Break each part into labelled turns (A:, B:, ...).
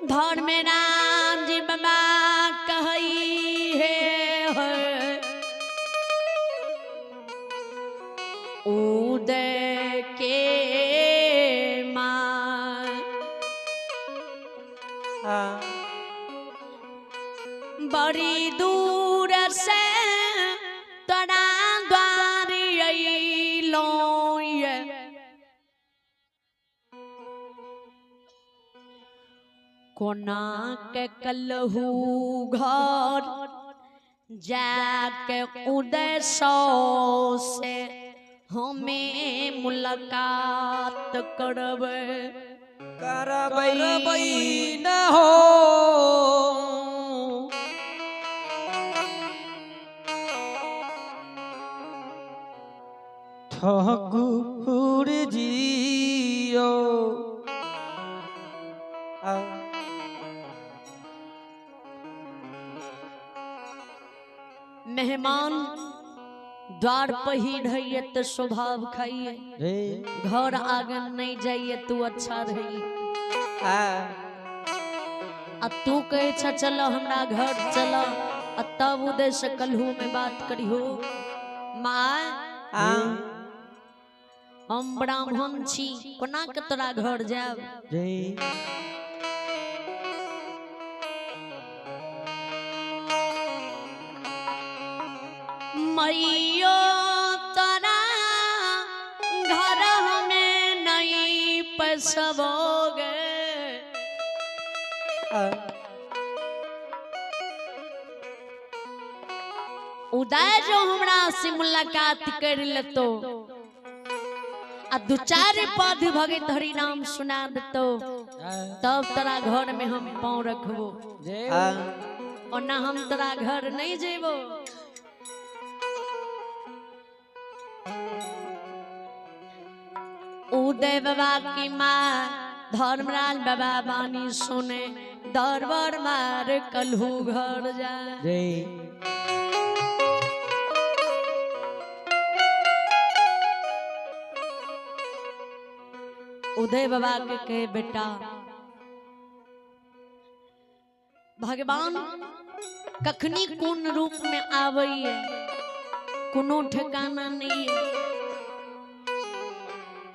A: धर्म राम जी बाबा कहई है उदय के माँ बड़ी दूर से तोरा द्वार अइलो ये। कोना के कलहू घर जाके उदय सौ से हमें मुलाकात करबै
B: करबै न हो। ठाकुर जियो
A: मेहमान द्वार पर ही रहिए तो स्वभाव खाइए, घर आंगन नहीं जाइए तू अच्छा रहिए। आ तू कहे छ चलो हमरा घर चलो, आ तब उदय से कलहू में बात करियो। माँ हम ब्राह्मण छी, कोना के तोरा घर जाब? मैयो तोरा घर में नहीं पसबोगे। उदय जो हमरा से मुलाकात कर लेतो आ दू चार पद भगत हरि नाम सुना देतो, तब तोरा घर में हम पाँव रखबो, ओना हम तोरा घर नहीं जेबो। उदय बाबा की माँ धर्मराज बाबा बानी सुने दरबार मार कलहू घर जाए। उदय बाबा के कहे बेटा भगवान कखनी कोन रूप में आवे कोनो ठिकाना नहीं है।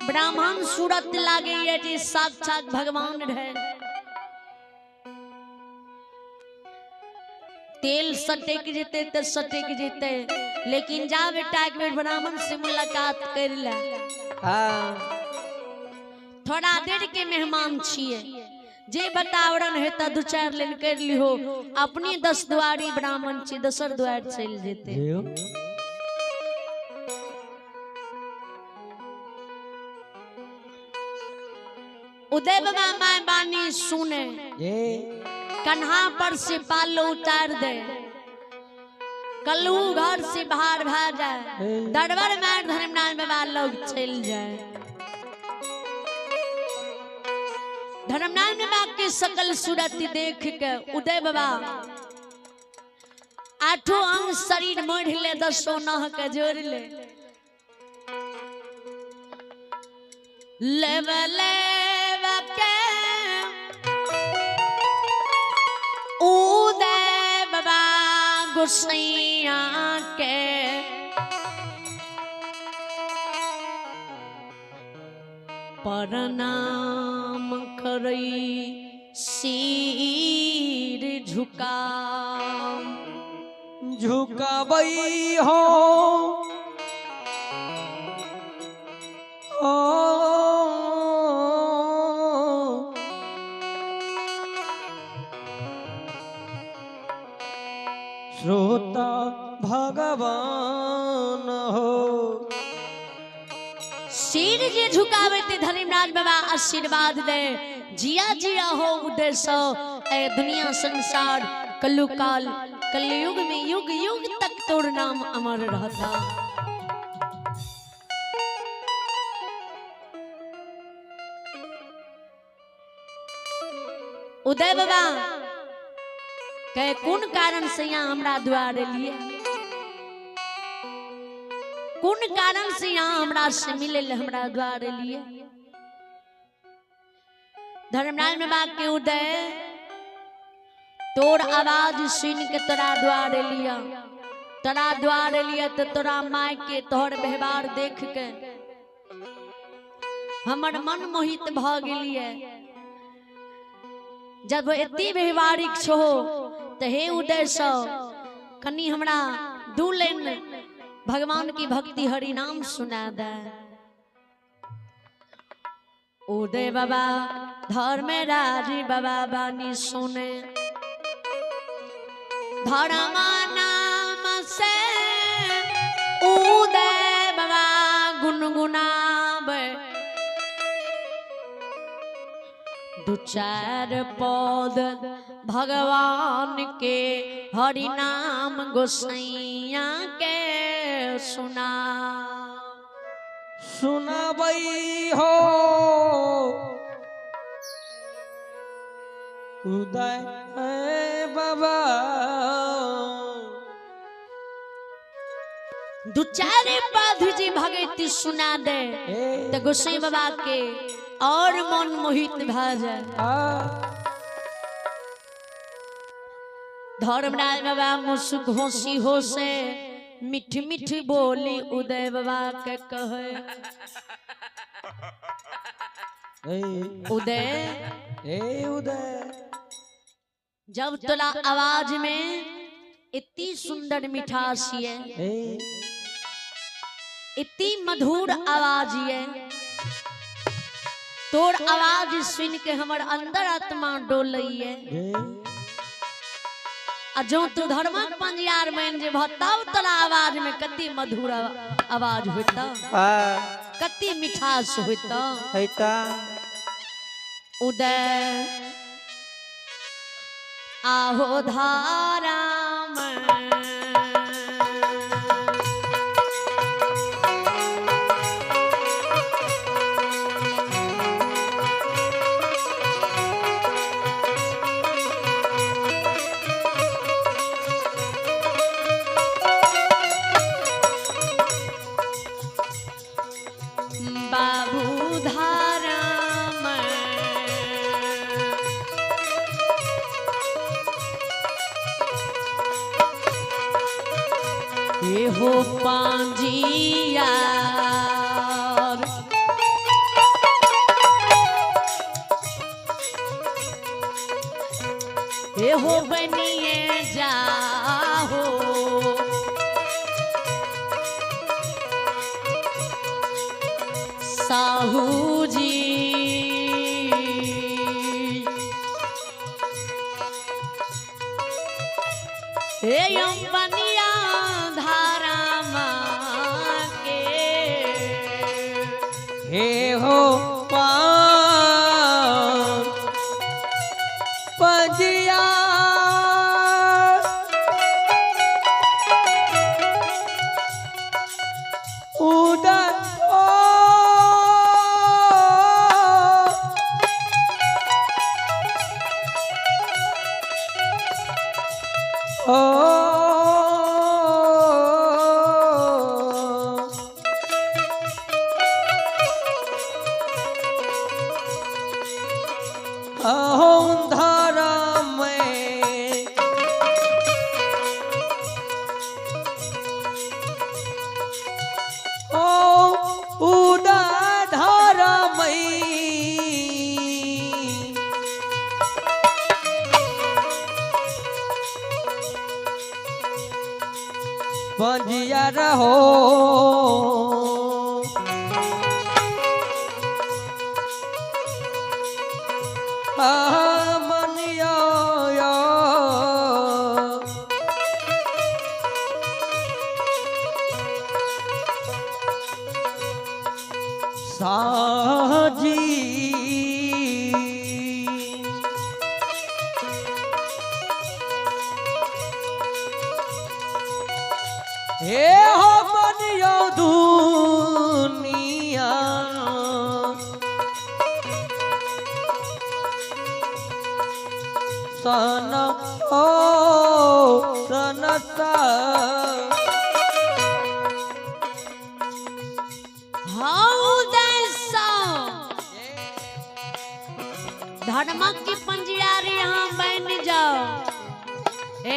A: ब्राह्मण सूरत लागे है जी साक्षात भगवान रहे। तेल सटक जेते तो सटक जेते, लेकिन जा बेटा एक बेर ब्राह्मण से मुलाकात कर ले। थोड़ा देर के मेहमान छिए, जे बतावरण है त दू चार लेन कर लिहो, अपनी 10 दुआरी ब्राह्मण छी दोसर द्वार चल जेते। उदय बाबा my बानी सुने, कन्हा पर से पालो उतार दे, कल्लू घर से बाहर भा जाए, दरबार में धर्मनारायण बाबा लोग चल जाए। धर्मनारायण बाबा के सकल सूरत देख के उदय बाबा आठों अंग शरीर मोड़ ले, 10 नह के जोड़ ले, लेव लेव के उदय बाबा गोसैया के प्रणाम करई सिर झुका
B: झुकाबई हो। श्रोता भगवान हो।
A: सिर जे झुकावे ते धर्मराज बाबा आशीर्वाद दे, जिया जिया हो उदय सो ए दुनिया संसार कलु काल कलयुग में युग युग तक तोर नाम अमर रहता। उदय बाबा कहे कौन कारण से यहाँ हमरा द्वार लिए, कौन कारण से यहाँ हमरा से मिले हमरा द्वार लिए? धर्मराज बाबा के उदय तोर आवाज सुन के तोरा द्वार लिया, तोरा द्वार लिया तो तोरा माय के तोहर व्यवहार देख के हमर मन मोहित भ गेलिए। जब एती व्यवहारिक छो तो हे उदय सौ कनी हमरा दू लाइन भगवान की भक्ति हरि नाम सुना दे। उदय बाबा धर्म राजी बाबा बानी सुने, धर्म नाम से उदय बाबा गुनगुनावे, दू चार पद भगवान के हरि नाम गोसैया के सुना
B: सुनाबई हो उदय बाबा।
A: दू चार पद जी भगवती सुना दे तो गोसाई बाबा के और मन मोहित भा जाए। धर्मराज बाबा मुसुक होसी होसे मिठ मिठ बोली उदय बाबा के कहे, उदय
B: ए उदय,
A: जब तोला आवाज में इतनी सुंदर मिठास है, इतनी मधुर आवाज है, तोर आवाज सुन के हमर अंदर आत्मा डोलई है। आ जो तू धर्मक पंजियार बन जे तब तोरा आवाज में कति मधुर आवाज होता, कति मिठास होता। उदय आहो धारा में बाबू धारा में ये हो पांजियार, ये हो बनिए जाहो, साहू जी हे अम्बनिया धारा माँ के,
B: हे हो पंजिया उदय ओ धारा में ओ उदय धारा में पंजिया रहो मनिया साजी हे हो मनियो दुनिया सन ओ सन सा।
A: धर्मक की पंजियारी यहाँ बन जाओ। ए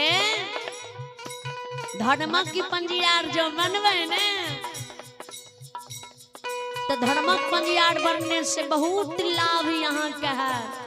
A: धर्मक की पंजियार जो बनवे ने, तो धर्मक पंजियार बनने से बहुत लाभ यहाँ का है।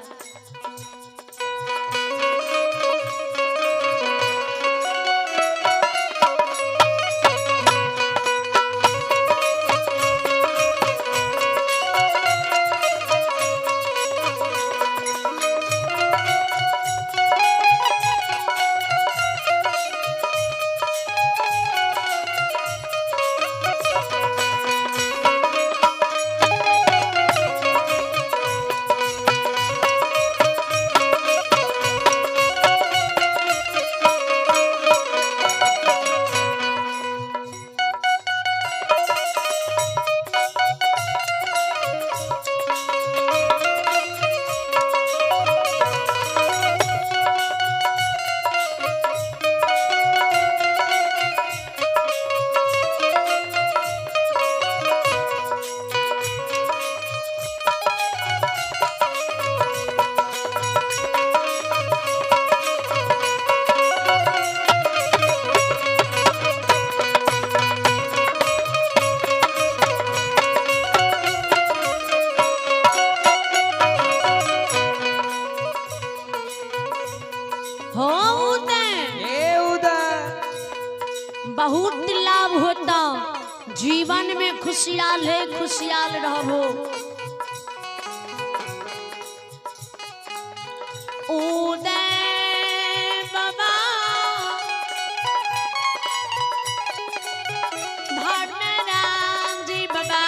A: हो उदय,
B: हे उदय,
A: बहुत लाभ होता, जीवन में खुशहाल है, खुशहाल रहो। उदय बाबा धर्मराम जी बाबा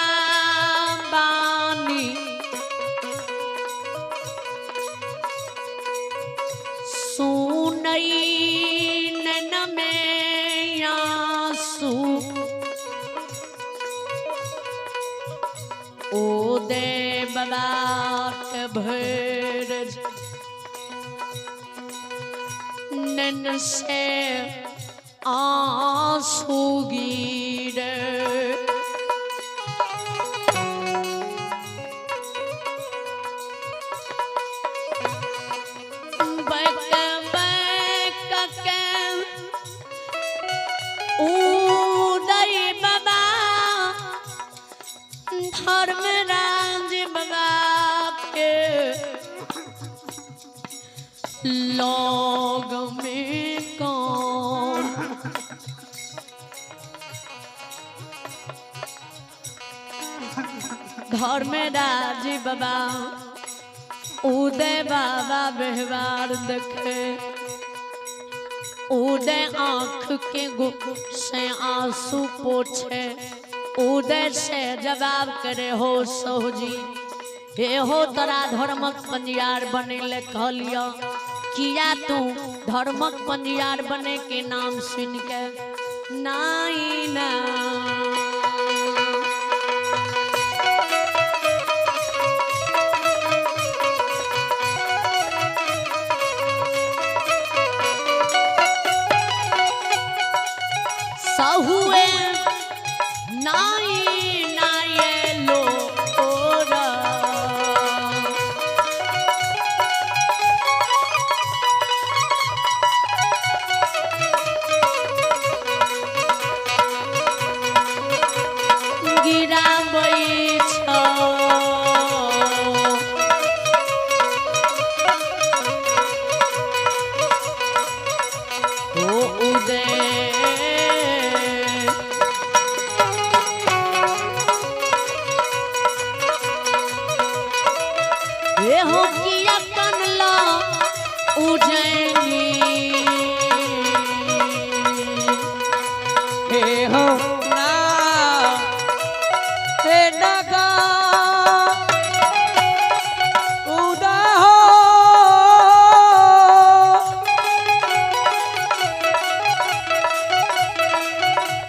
A: बानी सुनई नैन में आंसू, उदय बाबा के भैर नैन से आंसू गिरे। बक बक के उदय बाबा धर्मराज बाबा के लोग में कौन धर्मराज बाबा उदय बाबा व्यवहार देखे, उदय आँख के गु से आंसू पोछे, उदय से जवाब करे हो सोजी, हे हो तोरा धर्मक पंजियार बने ले कहलियो, किया तू धर्मक पंजियार बने के नाम सुन के नाई ना। सहुए नाई नाये लो ओरा। गिराबै छौ ओ उदय, हे हो किया कनला उजैनी,
B: हे हो ना हे नगा उदय हो,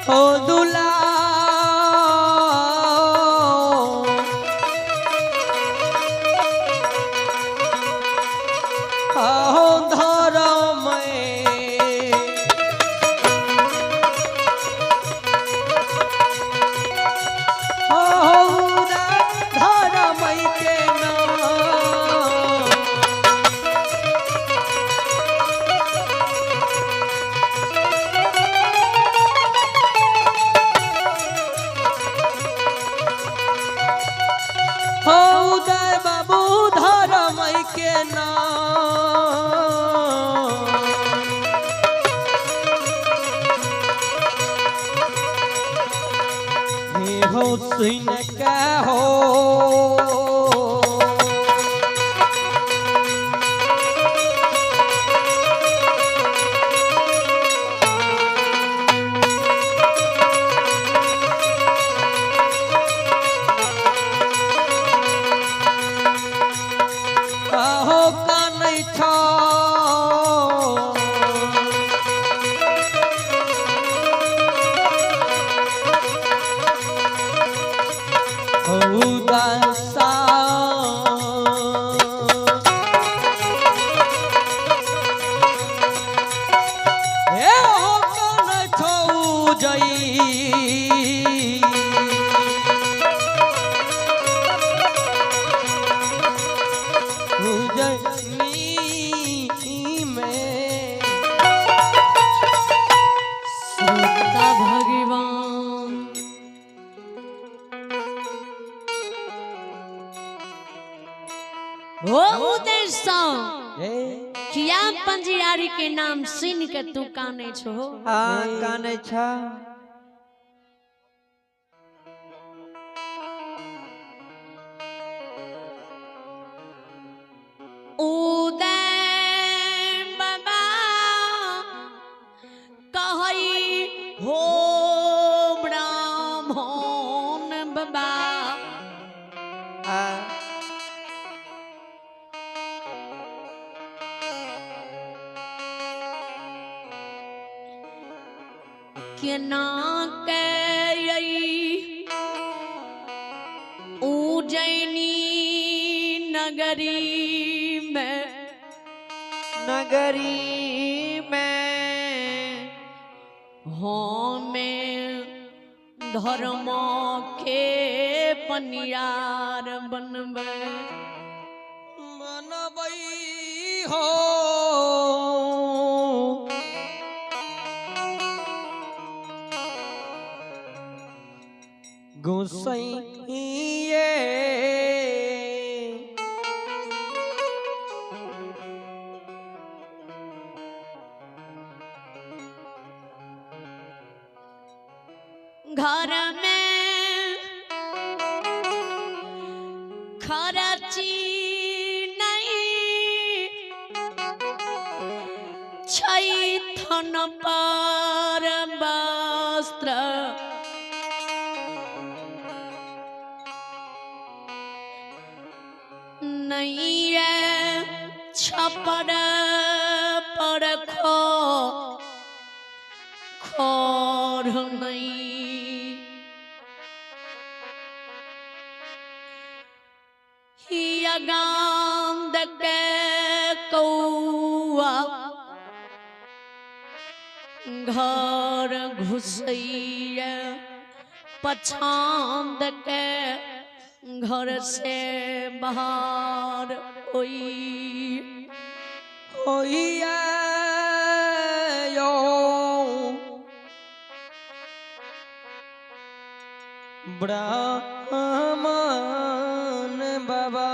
B: हो दुला हो धर्म उदय बाबू धर्म के नाम। हे हो सुन के हो आहो कानै छौ। उदासा हे हो कानै छौ जई। उजनी में
A: श्रोता भगवान हो उदय सौ किया पंजियारी के नाम सुन के तू काने छो।
C: हाँ कानै छ।
A: उदय बाबा कहई हो ब्राह्मण बाबा
C: आ
A: केना के उज्जैनी नगरी में
C: नगरी में
A: हमें धर्म के पनियार बनबे
B: बनबै हो। गोसैये
A: घर में खर्ची नहीं छै थन पर वस्त्र नहीं है छपर पर खो खोर नहीं हिया गांद के कौआ घर घुसैया पछांद के घर से बाहर होई
B: होइया यो ब्राह्मण बाबा।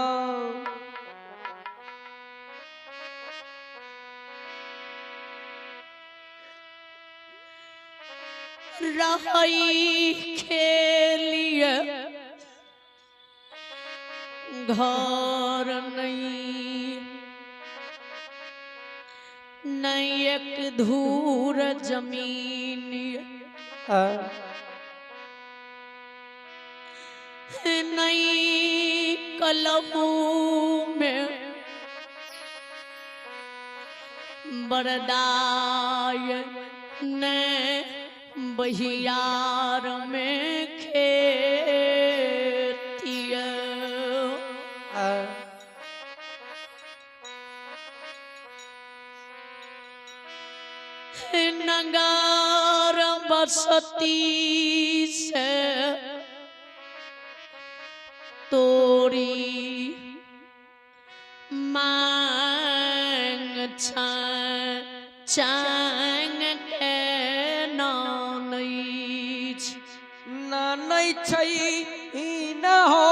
A: रहई खेलिए घर नहीं नहीं एक धूर जमीन
C: आ
A: नहीं कलमू में बरदाय ने बहियार में खेतिया।
C: आ
A: नगर बसती से तोरी मांग चांग के नानैछ
B: नानै छै न हो।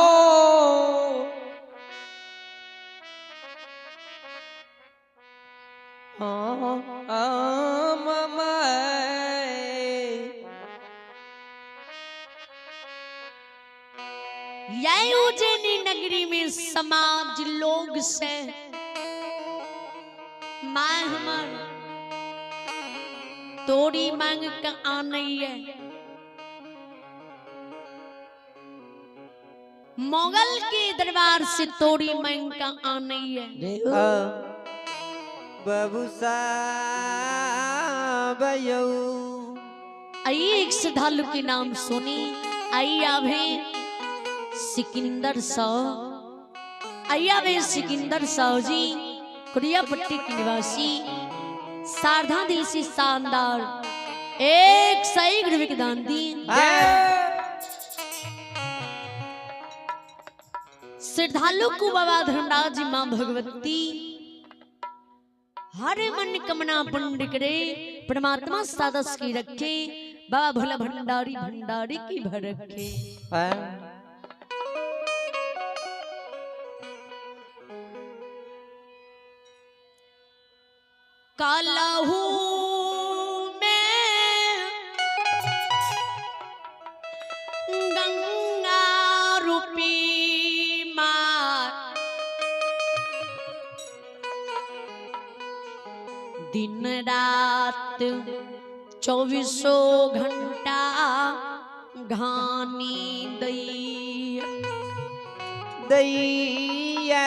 A: नगरी में समाज लोग से मां हमर तोरी मांग के आनैये। मुगल के दरबार से तोरी मांग के आनैये।
C: बाबू साहब यौ
A: आई एक श्रद्धालु के नाम सुनी। आई आवे सिकंदर साव, आई आवे सिकंदर साव जी, कुरियापट्टी के निवासी, सारधा दिल से शानदार एक सही रुपये के दान दी। श्रद्धालु को बाबा धर्मराज जी माँ भगवती हर मन कमना पुण्य करे, परमात्मा सादस की रखे, बाबा भोला भंडारी भंडारी की भर रखे। कालहू में गंगा रूपी मार दिन रात 24 घंटा घानी दई
C: दैया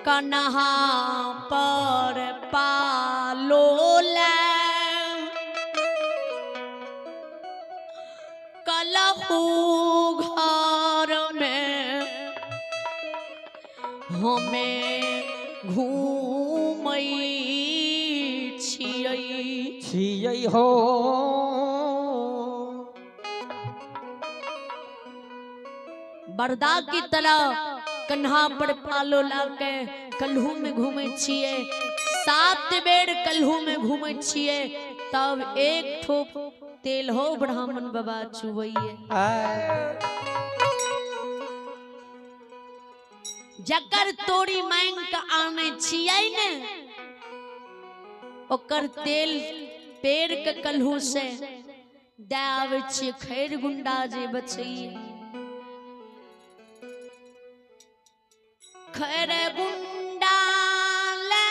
A: कन्हा पर पालो ले कलहू घर में हमें घूमै छियै
B: छियै हो।
A: बरदा की तरह कन्हा पर पालो लाके कल्हू में घूमे छियै, 7 बेर कल्हू में घूमे छियै, तब एक ठोप तेल हो ब्राह्मण बाबा चुवैये। जकर तोरी मांग के आने छियै ने ओकर तेल पेड़ के कल्हू से दे आबै छियै, खैर गुंडा जे बचैये। खैर गुंडा ले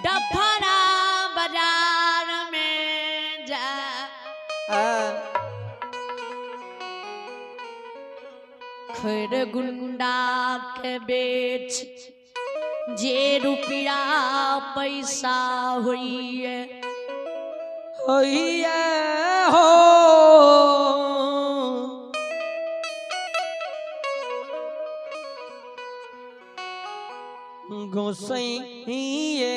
A: डफरा बाजार में जा, खैर गुंडा के बेच जे रुपया पैसा होइए
B: होइए हो। गोसैये